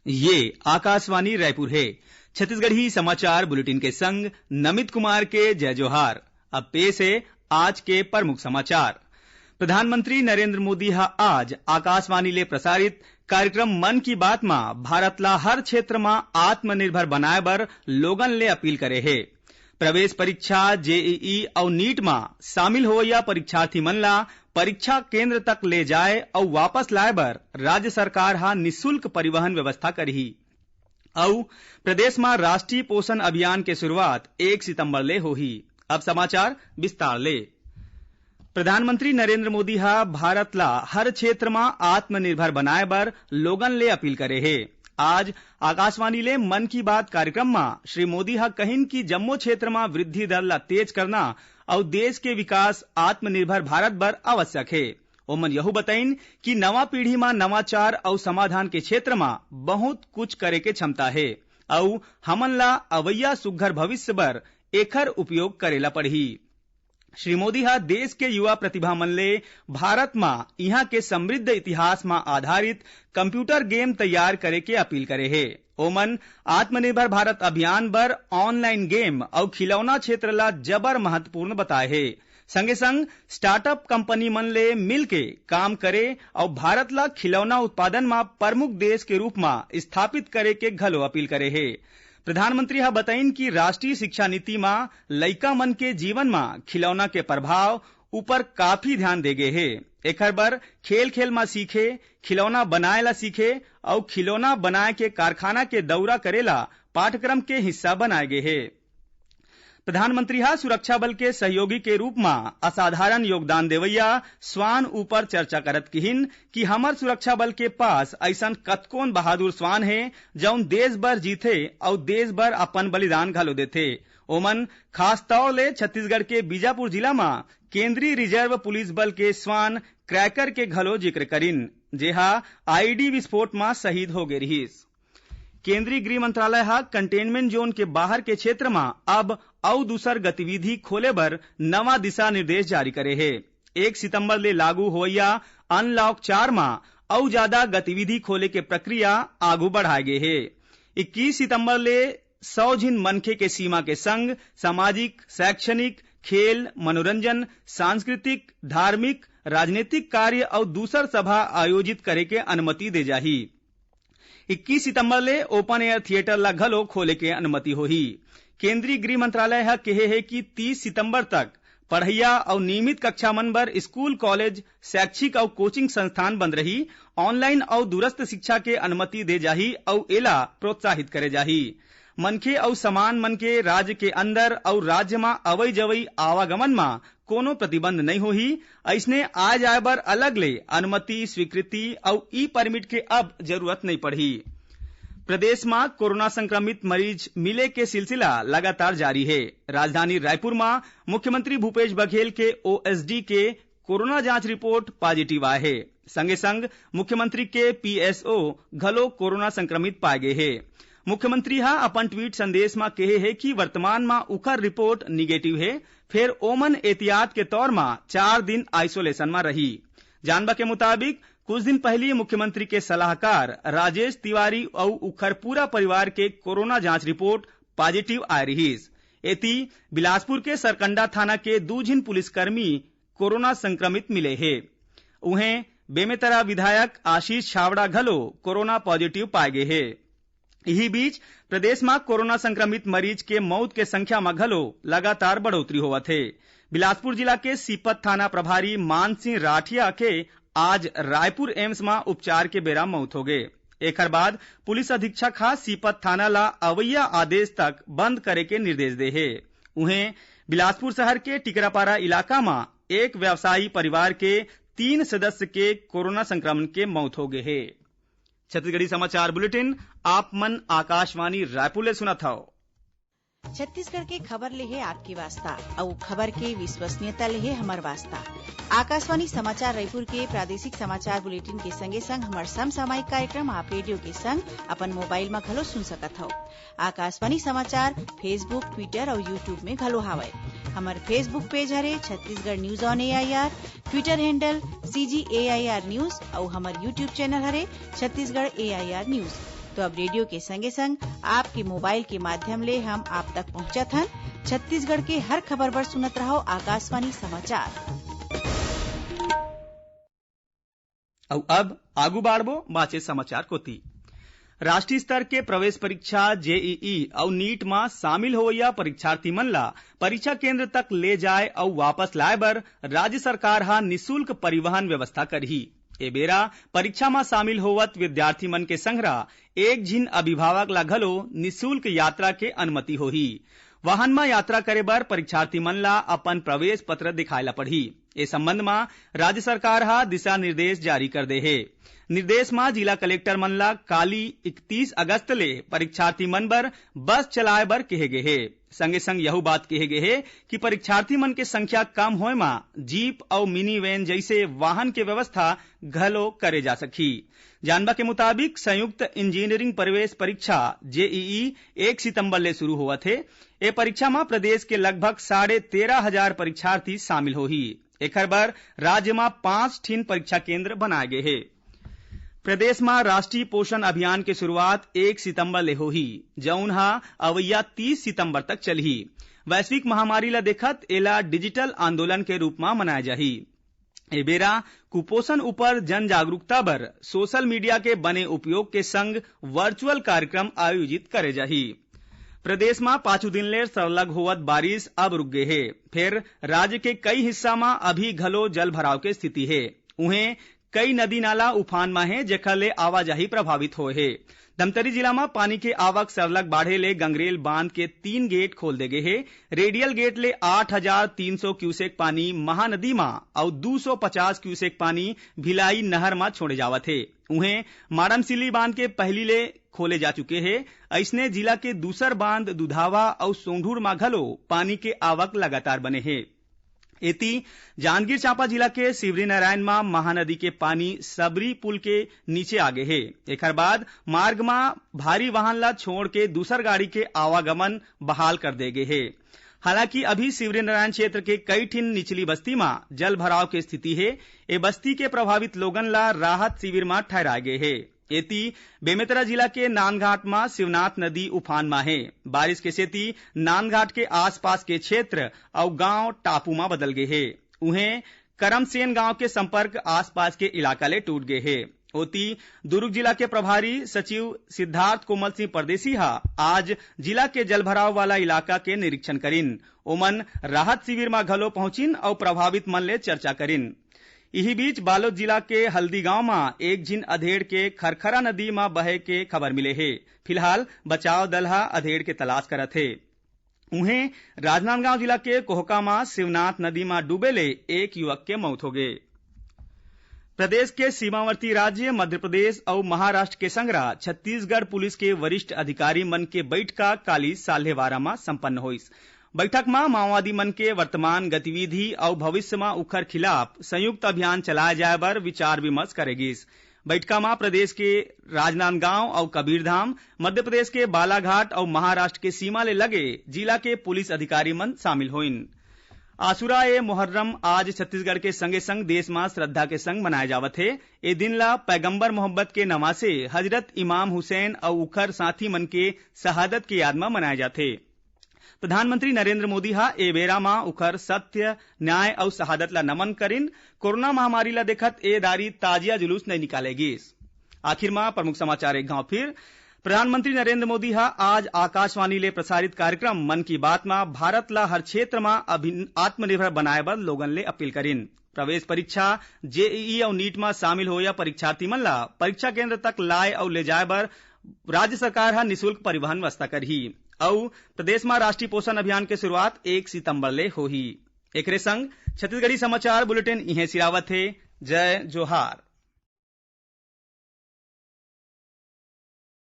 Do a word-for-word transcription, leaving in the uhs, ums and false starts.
ये आकाशवाणी रायपुर हे। छत्तीसगढ़ी समाचार बुलेटिन के संग नमित कुमार के जय जोहार। अब पेश हे आज के प्रमुख समाचार। प्रधानमंत्री नरेंद्र मोदी ह आज आकाशवाणी ले प्रसारित कार्यक्रम मन की बात म भारत ला हर क्षेत्र म आत्मनिर्भर बनाए बर लोगन ले अपील करे हे। प्रवेश परीक्षा, जेईई अउ नीट म शामिल होवइया परीक्षार्थी मन ला परीक्षा केंद्र तक ले जाए अउ वापस लाए बर राज्य सरकार ह निशुल्क परिवहन व्यवस्था करही। अउ प्रदेश म राष्ट्रीय पोषण अभियान के शुरुआत एक सितंबर ले होही। अब समाचार विस्तार ले। प्रधानमंत्री नरेंद्र मोदी ह भारत ला हर क्षेत्र म आत्मनिर्भर बनाए बर लोगन ले अपील करे हे। आज आकाशवाणी ले मन की बात कार्यक्रम म श्री मोदी ह कहिन कि जम्मो क्षेत्र म वृद्धि दर ला तेज करना अउ देश के विकास आत्मनिर्भर भारत बर आवश्यक हे। ओमन यहू बताइन कि नवा पीढ़ी म नवाचार अउ समाधान के क्षेत्र म बहुत कुछ करे के क्षमता हे अउ हमन ला अवइया सुघ्घर भविष्य बर एखर उपयोग करे ला पड़ही। श्री मोदी ह देश के युवा प्रतिभा मन ले भारत म इहां के समृद्ध इतिहास म आधारित कंप्यूटर गेम तैयार करे के अपील करे हे। ओमन आत्मनिर्भर भारत अभियान बर ऑनलाइन गेम अउ खिलौना क्षेत्र ला जबर महत्वपूर्ण बताए हे। संगे संग स्टार्टअप कंपनी मन ले मिलके काम करे अउ भारत ला खिलौना उत्पादन म प्रमुख देश के रूप म स्थापित करे के घलो अपील करे हे। प्रधानमंत्री ह बताइन कि राष्ट्रीय शिक्षा नीति म लइका मन के जीवन म खिलौना के प्रभाव ऊपर काफी ध्यान दे गे हे। एखर बर खेल-खेल म सीखे, खिलौना बनाए ला सीखे अउ खिलौना बनाए के कारखाना के दौरा करे ला पाठ्यक्रम के हिस्सा बनाए गे हे। प्रधानमंत्री ह सुरक्षा बल के सहयोगी के रूप म असाधारण योगदान देवइया स्वान ऊपर चर्चा करत किहिन कि हमर सुरक्षा बल के पास अइसन कतकोन बहादुर स्वान हे, जउन देश बर जीथे अउ देश बर अपन बलिदान घलो देथे। ओमन खास तौर ले छत्तीसगढ़ के बीजापुर जिला म केंद्रीय रिजर्व पुलिस बल के स्वान क्रैकर के घलो जिक्र करिन, जेहा आईईडी विस्फोट म शहीद होगे रिहिस। केंद्रीय गृह मंत्रालय ह कंटेनमेंट जोन के बाहर के क्षेत्र म अब अउ दूसर गतिविधि खोले बर नवा दिशा निर्देश जारी करे हे। एक सितंबर ले लागू होवइया अनलॉक चार म अउ जादा गतिविधि खोले के प्रक्रिया आगू बढ़ाए गे हे। इक्कीस सितंबर ले सौ झिन मनखे के सीमा के संग सामाजिक, शैक्षणिक, खेल, मनोरंजन, सांस्कृतिक, धार्मिक, राजनीतिक कार्य अउ दूसर सभा आयोजित करे के अनुमति दे जाही। इक्कीस सितंबर ले ओपन एयर थिएटर ला घलो खोले के अनुमति होही। केंद्रीय गृह मंत्रालय ह केहे हे कि तीस सितंबर तक पढ़इया अउ नियमित कक्षा मन बर स्कूल, कॉलेज, शैक्षिक अउ कोचिंग संस्थान बंद रही। ऑनलाइन अउ दूरस्थ शिक्षा के अनुमति दे जाही अउ एला प्रोत्साहित करे जाही। मनखे अउ सामान मन के राज्य के अंदर अउ राज्य म अवई जवई आवागमन म कोनो प्रतिबंध नइ होही। अइसने आए जाए बर अलग ले अनुमति, स्वीकृति अउ ई परमिट के अब जरूरत नइ पड़ही। प्रदेश म कोरोना संक्रमित मरीज मिले के सिलसिला लगातार जारी हे। राजधानी रायपुर म मुख्यमंत्री भूपेश बघेल के ओएसडी के कोरोना जांच रिपोर्ट पॉजिटिव आए हे। संगे संग मुख्यमंत्री के पीएसओ घलो कोरोना संक्रमित पाए गे हे। मुख्यमंत्री ह अपन ट्वीट संदेश म केहे हे कि वर्तमान म उखर रिपोर्ट निगेटिव हे, फेर ओमन एहतियात के तौर म चार दिन आइसोलेशन म रही। जानबा के मुताबिक, कुछ दिन पहिली मुख्यमंत्री के सलाहकार राजेश तिवारी अउ उखर पूरा परिवार के कोरोना जांच रिपोर्ट पॉजिटिव आए रिहिस। एती, बिलासपुर के सरकंडा थाना के दू झिन पुलिसकर्मी कोरोना संक्रमित मिले हे। उहें, बेमेतरा विधायक आशीष छाबड़ा घलो कोरोना पॉजिटिव पाए गे हे। इही बीच, प्रदेश म कोरोना संक्रमित मरीज के मउत के संख्या म घलो लगातार बढ़ोतरी होवत हे। बिलासपुर जिला के सीपत थाना प्रभारी मान सिंह राठिया के आज रायपुर एम्स म उपचार के बेरा मउत होगे। एखर बाद पुलिस अधीक्षक ह सीपत थाना ला अवइया आदेश तक बंद करे के निर्देश दे हे। उहें, बिलासपुर शहर के टिकरापारा इलाका म एक व्यवसायी परिवार के तीन सदस्य के कोरोना संक्रमण के मउत हो गे हे। छत्तीसगढ़ी समाचार बुलेटिन आप मन आकाशवाणी रायपुर ले सुनत हव। छत्तीसगढ़ के खबर ले हे आपके वास्ता, अउ खबर के विश्वसनीयता ले हे हमर वास्ता। आकाशवाणी समाचार रायपुर के प्रादेशिक समाचार बुलेटिन के संगे संग हमर समसामयिक कार्यक्रम आप रेडियो के संग अपन मोबाइल म घलो सुन सकत हव। आकाशवाणी समाचार Facebook, Twitter अउ YouTube में घलो हावय। हमर Facebook पेज हरे Chhattisgarh news on AIR, Twitter handle CG AIR news अउ हमर YouTube चैनल हरे छत्तीसगढ़ एआईआर न्यूज। तो अब रेडियो के संगे संग आपके मोबाइल के माध्यम ले हम आप तक पहुंचत हन। छत्तीसगढ़ के हर खबर बर सुनत रहव आकाशवाणी समाचार। अउ अब आगू बाढ़बो बाचे समाचार कोति। राष्ट्रीय स्तर के प्रवेश परीक्षा, जेईई, अउ नीट म शामिल होवइया परीक्षार्थी मन ला परीक्षा केंद्र तक ले जाय अउ वापस लाय बर राज्य सरकार ह निशुल्क परिवहन व्यवस्था करही। ए बेरा परीक्षा म शामिल होवत विद्यार्थी मन के संघरा एक झिन अभिभावक ला घलो निशुल्क यात्रा के अनुमति होही। वाहन म यात्रा करे बर परीक्षार्थी मन ला अपन प्रवेश पत्र दिखाय ला पड़ही। ए संबंध म राज्य सरकार ह दिशा निर्देश जारी कर दे हे। निर्देश म जिला कलेक्टर मन ला काली इकतीस अगस्त ले परीक्षार्थी मन बर बस चलाय बर केहे गे हे। संगे संग यहू बात केहे गे हे कि परीक्षार्थी मन के संख्या कम होय म जीप अउ मिनी वैन जइसे वाहन के व्यवस्था घलो करे जा सकही। जानबा के मुताबिक, संयुक्त इंजीनियरिंग प्रवेश परीक्षा, जेईई, एक सितंबर ले शुरू होवत हे। ए परीक्षा म प्रदेश के लगभग साढ़े तेरह हजार परीक्षार्थी शामिल होही। एखर बर राज्य म पांच ठिन परीक्षा केंद्र बनाए गे हे। प्रदेश म राष्ट्रीय पोषण अभियान के शुरुआत एक सितंबर ले होही, जऊन ह अवइया तीस सितंबर तक चलही। वैश्विक महामारी ल देखत एला डिजिटल आंदोलन के रूप म मनाए जाही। ए बेरा कुपोषण ऊपर जन जागरूकता बर सोशल मीडिया के बने उपयोग के संग वर्चुअल कार्यक्रम आयोजित करे जाही। प्रदेश म पाछू दिन ले सरलग होवत बारिश अब रुक गे हे, फेर राज्य के कई हिस्सा म अभी घलो जल भराव के स्थिति हे। उहें, कई नदी नाला उफान म हे, जेखर ले आवाजाही प्रभावित होए हे। धमतरी जिला म पानी के आवक सरलग बाढ़े ले गंगरेल बांध के तीन गेट खोल दे गे हे। रेडियल गेट ले आठ हजार तीन सौ क्यूसेक पानी महानदी म अउ दू सौ पचास क्यूसेक पानी भिलाई नहर म छोड़े जावत हे। उहें, माड़मसिल्ली बांध के पहिली ले खोले जा चुके हे। अइसने जिला के दूसर बांध दुधावा अउ सोंढूर म घलो पानी के आवक लगातार बने हे। एती, जांजगीर चांपा जिला के शिवरीनारायण म महानदी के पानी सबरी पुल के नीचे आ गे हे। एखर बाद मार्ग म भारी वाहन ला छोड़ के दूसर गाड़ी के आवागमन बहाल कर दे गे हे। हालांकि अभी शिवरीनारायण क्षेत्र के कई ठिन निचली बस्ती म जल भराव के स्थिति हे। ए बस्ती के प्रभावित लोगन ला राहत शिविर म ठहराए गे हे। एती, बेमेतरा जिला के नांदघाट म शिवनाथ नदी उफान म हे। बारिश के सेती नांदघाट के आसपास के क्षेत्र अउ गांव टापू म बदल गे हे। उहें, करमसेन गांव के संपर्क आसपास के इलाका ले टूट गे हे। ओती, दुर्ग जिला के प्रभारी सचिव सिद्धार्थ कोमल सिंह परदेसी ह आज जिला के जलभराव वाला इलाका के निरीक्षण करिन। ओमन राहत शिविर म घलो पहुंचिन अउ प्रभावित मन ले चर्चा करिन। इही बीच, बालोद जिला के हल्दी गांव म एक झिन अधेड़ के खरखरा नदी म बहे के खबर मिले हे। फिलहाल बचाव दल ह अधेड़ के तलाश करत हे। उहें, राजनांदगांव जिला के कोहका म शिवनाथ नदी म डूबे ले एक युवक के मौत होगे। प्रदेश के सीमावर्ती राज्य मध्य प्रदेश अउ महाराष्ट्र के संघरा छत्तीसगढ़ पुलिस के वरिष्ठ अधिकारी मन के बइठका काली साल्हेवारा म संपन्न होइस। बइठक म माओवादी मन के वर्तमान गतिविधि अउ भविष्य म उखर खिलाफ संयुक्त अभियान चलाए जाए बर विचार विमर्श करे गिस। बइठका म प्रदेश के राजनांदगांव अउ कबीरधाम, मध्य प्रदेश के बालाघाट अउ महाराष्ट्र के सीमा ले लगे जिला के पुलिस अधिकारी मन शामिल होइन। आशुरा ए मोहर्रम आज छत्तीसगढ़ के संगे संग देश म श्रद्धा के संग मनाए जावत हे। ए दिन ला पैगंबर मोहब्बत के नवासे हजरत इमाम हुसैन अउ उखर साथी मन के शहादत के याद म मनाए जाथे। प्रधानमंत्री नरेंद्र मोदी ह ए बेरा म उखर सत्य, न्याय अउ शहादत ला नमन करिन। कोरोना महामारी ला देखत ए दारी ताजिया जुलूस नइ निकाले गिस। आखिर म प्रमुख समाचार एक घांव फिर। प्रधानमंत्री नरेंद्र मोदी ह आज आकाशवाणी ले प्रसारित कार्यक्रम मन की बात म भारत ला हर क्षेत्र म अभिन-, आत्मनिर्भर बनाए बर लोगन ले अपील करिन। प्रवेश परीक्षा, जेईई अउ नीट म शामिल होवइया परीक्षार्थी मन ला परीक्षा केंद्र तक लाए अउ ले जाए बर राज्य सरकार ह निशुल्क परिवहन व्यवस्था करही। अउ प्रदेश म राष्ट्रीय पोषण अभियान के शुरुआत एक सितंबर ले होही। एकरे संग छत्तीसगढ़ी समाचार बुलेटिन इहें सिरावत हे। जय जोहार।